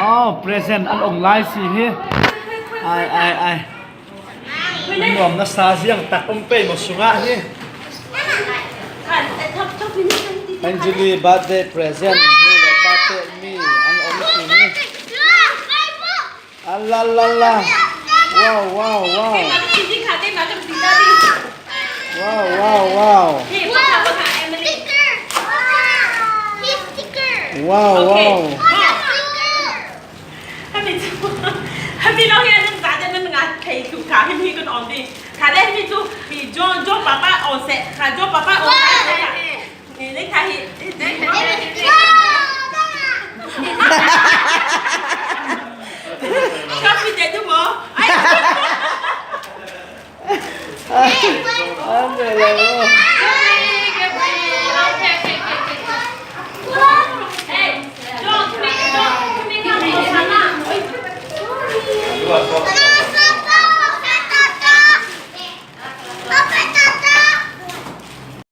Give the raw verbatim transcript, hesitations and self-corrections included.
Oh, present an ong lai si hi. Ai, ai, ai. Nuam nasa ziang tak om pei maw sungah hi. Anjali birthday present. Nu le pa te mi an ong si hi. A la la la. Wow, wow, wow. Wow, wow, wow. Wow, wow. Happy to, happy long ya nang zade nang ngat thei tu ka him hi kun ong di. Ka de him hi tu hi John, John papa ong se, ka John papa ong se. Ni ni ka hi. Ka fi de tu mo. Ai. An le le mo.